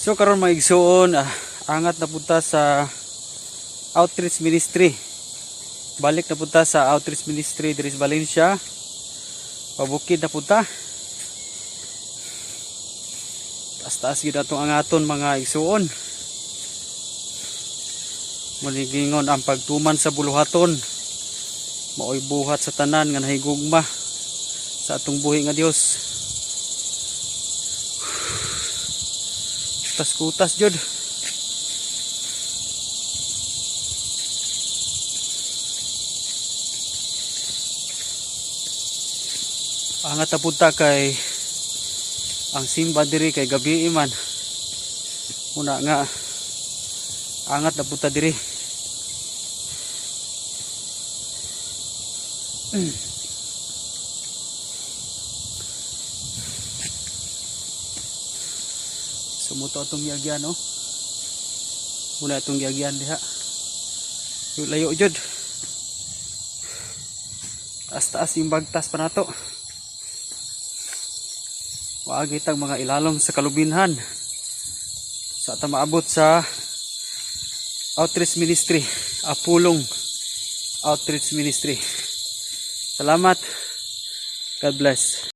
So karon, mga igsuon, angat na punta sa Outreach Ministry. Balik na punta sa Outreach Ministry diri sa Valencia. Pabukid na punta. Taas-taas gyud atong angaton, mga igsuon. Muligingon ang pagtuman sa buluhaton. Maoy buhat sa tanan nga nahigugma sa atong buhi nga Dios. Tas kutas jud. Angat na punta kay ang simba diri kay gabi man. Muna nga angat na punta diri. Sumuto atong giagyan, no. Muna atong giagyan diha. Layo jud. Taas-taas yung bagtas pa nato. Waagi tag mga ilalom sa kalubinhan. Sa ta maabot sa Outreach Ministry, Apulong Outreach Ministry. Salamat. God bless.